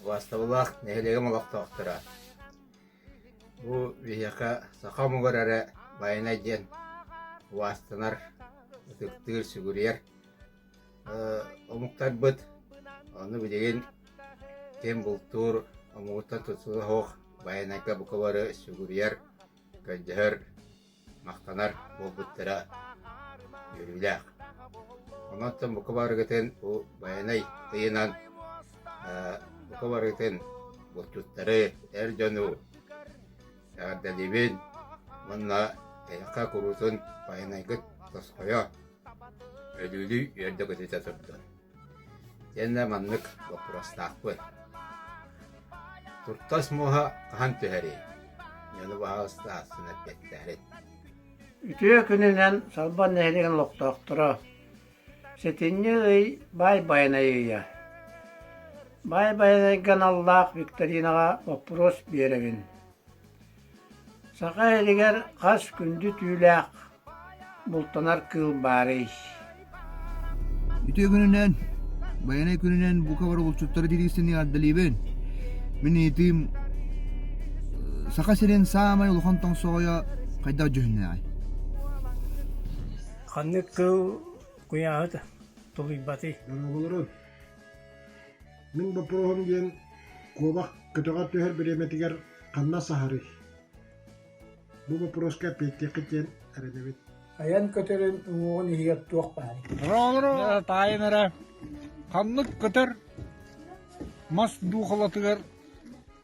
Убаастабыллаах нэһилиэгим олохтоохторо! Бу биһиэхэ саха омугар эрэ Байанай диэн убаастанар, ытыктыыр, сүгүрүйэр омуктарбыт. Ону билигин ким бултуур омугуттан тутулуга суох Байанайга бука бары сүгүрүйэр, көрдөһөр махтанар буолбуттара үөрүүлээх. Онон бука барыгытын бу Байанай ыйынан бука барыгытын булчуттары, эр дьону эҕэрдэлиибин уонна эһиэхэ куруутун Байанайгыт тосхойо, өлүүлүү үөрдэ-көтүтэ турдун. Итиэннэ маннык боппуруостаахпын. Туртас муоһа хаһан түһэрий? Дьону баһаалыста аахсын эппиэттээрин. Үтүө күнүнэн Салбан нэһилиэгин олохтоохторо! Сэтинньи ый Баай Байанай ыйа. Баай Байанайга аналлаах викторинаҕа боппуруос биэрэбин. Саха сиригэр хас күндү түүлээх бултанар кыыл баарый? Үтүө күнүнэн, Байанай күнүнэн бука бары булчуттары тириистэни ардалыыбын. Мин ыйытыым Саха сирин саамай улахан тоҥсоҕойо хайдах дьүһүннээҕий? Ханнык кыыл куйааһы тулуйбатый? Дорооболорун. Мин боппуруоһум диэн куобах көтөҕөр түһэр бириэмэтигэр ханна саһарый? Бу боппуруоска эппиэттиэххит диэн эрэнэбит. Айан көтөрүн уҥуоҕун иһигэр туох баарый? Таайын эрэ ханнык көтөр мас духолатыгар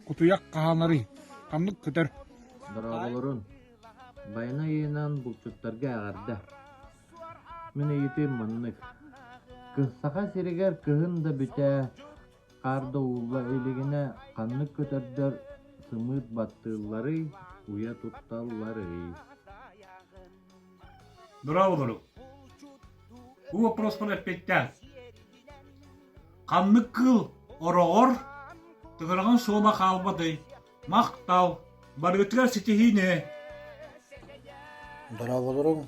кутуйах хаһанарый? Ханнык көтөр? Дорооболорун. Байанай ыйынан булчуттарга эҕэрдэ. Мин ыйытыым маннык. Саха сиригэр кыһын да бүтэ, Хаар да уулла илигинэ ханнык көтөрдөр сымыыт баттыылларый, уйа тутталларый? Браво Бу вопроспар эппиэттээн. Ханнык кыыл ороҕор тыҥыраҕын суола хаалбатый? Махтал! Барыгытыгар ситиһиини! Дорооболоруҥ!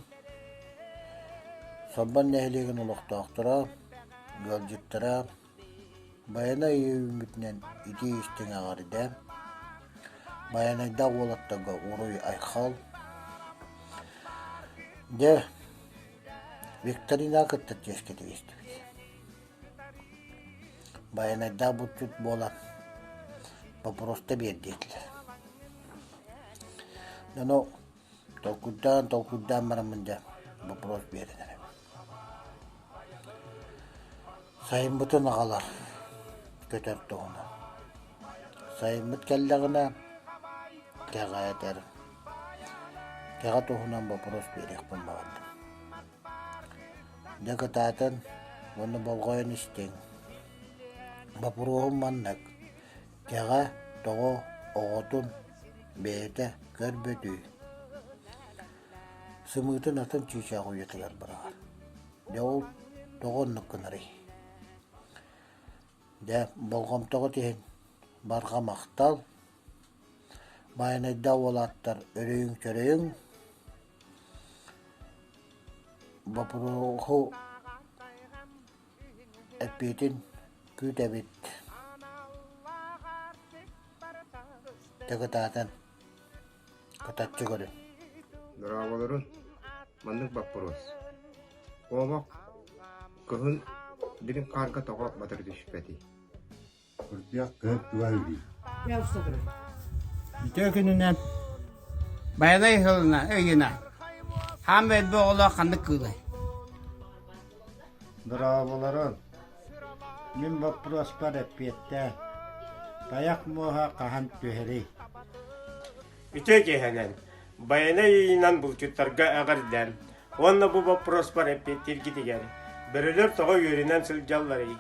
Салбан нэһилиэгин олохтоохторо, ыалдьыттара, Байанай үүммүтүнэн итии-истиҥ эҕэрдэ, Байанайдаах уолаттарга уруй-айхал! Дьэ, Викторинаҕа кытта чиэскэ тигистибит. Байанайдаах булчут буолан боппуруоста биэрдиэтилэр. Ону толкуйдаан толкуйдаан бараммын дьэ боппуруос биэрэн эрэбин. Сайыммытын аҕалар көтөр туһунан. Сайыммыт кэллэҕинэ кэҕээтэр, кэҕэ туһунан боппуруос биэриэхпин баҕардым. Дьэ кытаатан уонна болҕойон истиҥ. Боппуруоһум маннык: кэҕэ тоҕо оҕотун бэйэтэ көрбөтүй? Сымыытын атын чыычаах уйатыгар быраҕар. Дьэ ол тоҕо оннук гынарый? Дьэ, болҕомтоҕут иһин барҕа махтал. Байанайдаах уолаттар өрөйүҥ-чөрөйүҥ. Боппуруоһу эппиэтин күүтэбит. Дьэ кытаатан. Кытаччы көрүҥ. Дорооболорун, маннык боппуруос. Куобах кыһын дириҥ хаарга тоҕо батары түспэтий? Кырдьах кыһын туга үһүй? Үтүө күнүнэн Байанай ыһылына, ыйына. Хаам элбэх оҕолоох ханнык кыылай? Дорооболорун. Мин боппуруоспар эппиэттээн. Тайах муоһа хаһан түһэрий? Үтүө киэһэнэн, Байанай ыйынан булчуттарга эҕэрдэ уонна бу боппуруоспар эппиэттииргитигэр, бөрөлөр тоҕо үөрүнэн сылдьалларый?